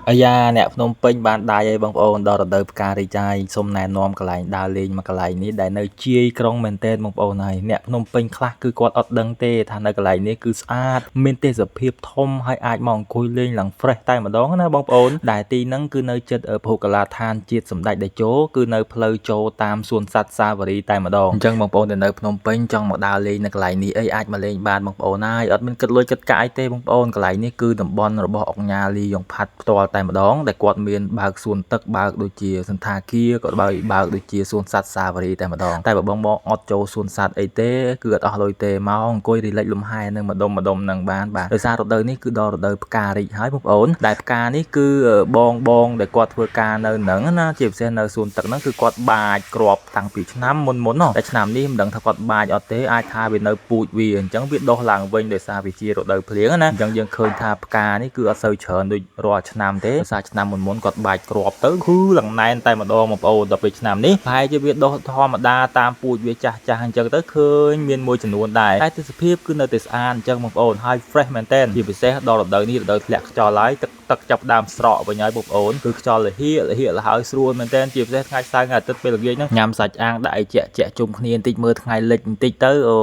អាយ៉ាអ្នកភ្នំពេញបានដៃហើយបងប្អូនដល់រដូវផ្ការីកហើយសូមណែនាំកន្លែងដើរលេងមួយកន្លែងនេះដែលនៅជាយក្រុងមែនទែនបងប្អូនហើយអ្នកភ្នំពេញខ្លះគឺគាត់អត់ដឹងទេថានៅកន្លែងនេះគឺស្អាតមានទេសភាពធំហើយអាចមកអង្គុយលេងឡើង fresh តែម្ដងណាបងប្អូនដែលទីហ្នឹងគឺនៅជិតភោកលាឋានជាតិសម្ដេចតេជោគឺនៅផ្លូវចូលតាមសួនសត្វសាវរីតែម្ដងអញ្ចឹងបងប្អូនដែលនៅភ្នំពេញចង់មកដើរលេងនៅកន្លែងនេះអីអាចមកលេងបានបងប្អូនហើយអត់មានគិតលុយគិតកាក់អីទេបងប្អូនកន្លែងនេះគឺតំបន់របស់អុកញ៉ាលីយ៉ុងផាត់ផ្ទាល់តែម្ដងដែលគាត់មានបើកសួនទឹកបើកដូចជាសន្តាគារក៏បើកបើកដូចជាសួនសត្វសាវរីតែម្ដងតែបើបងមកអត់ចូលសួនសត្វអីទេគឺអត់អស់លុយទេមកអង្គុយ relax លំហែនៅម្ដុំម្ដុំនឹងបានបាទដោយសាររដូវនេះគឺដល់រដូវផ្ការីកហើយបងប្អូនដែលផ្កានេះគឺបងបងដែលគាត់ធ្វើការនៅនឹងណាជាពិសេសនៅសួនទឹកហ្នឹងគឺគាត់បាចគ្រាប់តាំងពីឆ្នាំមុនមុនតែឆ្នាំនេះមិនដឹងថាគាត់បាចអត់ទេអាចថាវានៅពូជវាអញ្ចឹងវាដុះឡើងវិញដោយសារវាជារដូវភ្លៀងណាអញ្ចឹងយើងឃើញថាផ្កានេះគឺអត់សូវច្រើនដូចរាល់ឆ្នាំទេដោយសារឆ្នាំមុនមុនគាត់បាចគ្រាប់ទៅគឺឡើងណែនតែម្ដងបងប្អូនដល់ពេលឆ្នាំនេះប្រហែលជាវាដុះធម្មតាតាមពូជវាចាស់ចាស់អញ្ចឹងទៅឃើញមានមួយចំនួនដែរតែទេសភាពគឺនៅតែស្អាតអញ្ចឹងបងប្អូនហើយ fresh មែនទែនជាពិសេសដល់រដូវនេះរដូវធ្លាក់ខ្យល់ហើយទឹកទឹកចាប់ដើមស្រកវិញហើយបងប្អូនគឺខ្យល់លហៀលហៀលហើយស្រួលមែនទែនជាពិសេសថ្ងៃសៅរ៍ថ្ងៃអាទិត្យពេលល្ងាចហ្នឹងញ៉ាំសាច់អាំងដាក់អីជាក់ជាក់ជុំគ្នាបន្តិចមើលថ្ងៃលិចបន្តិចទៅអូ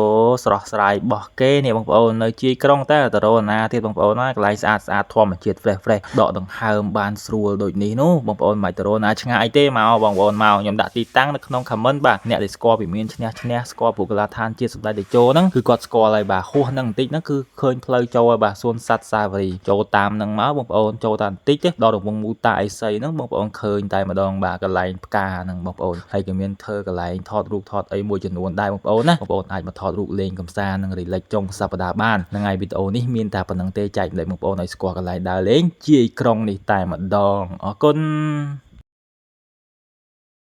ស្រស់ស្រាយបោះគេនេះបងប្អូននៅជាយក្រុងតែតរណាទៀតបងប្អូនណាកន្លែងស្អាតស្អាតធម្មជាតិ fresh fresh ដកដង្ហើមបានស្រួលដូចនេះនោះបងប្អូនមិនទៅរណាឆ្ងាយទេមកបងប្អូនមកខ្ញុំដាក់ទីតាំងនៅក្នុង comment បាទអ្នកដែលស្គាល់វិមានឈ្នះឈ្នះស្គាល់បុគ្គលាឋានជាតិសម្ដេចតេជោហ្នឹងគឺគាត់ស្គាល់ហើយបាទហួសហ្នឹងបន្តិចហ្នឹងគឺឃើញផ្លូវចូលហើយបាទសួនសត្វសាវរីចូលតាមហ្នឹងមកបងប្អូនចូលតាមបន្តិចទេដល់រង្វង់មូតាអេសីហ្នឹងបងប្អូនឃើញតែម្ដងបាទកន្លែងផ្កាហ្នឹងបងប្អូនហើយក៏មានធ្វើកន្លែងថតរូបថតអីមួយចំនួនដែរបងប្អូនណាបងប្អូនអាចមកថតរូបលេងកម្សាន្តនិង relax ចុងសប្តាហ៍បានហ្នឹងហើយវីដេអូនេះមានតែប៉ុណ្្នឹងទេចែករំលែកបងប្អូនឲ្យស្គាល់កន្លែងដើរលេងជាយក្រុងនេះតែម្ដងអរគុណ។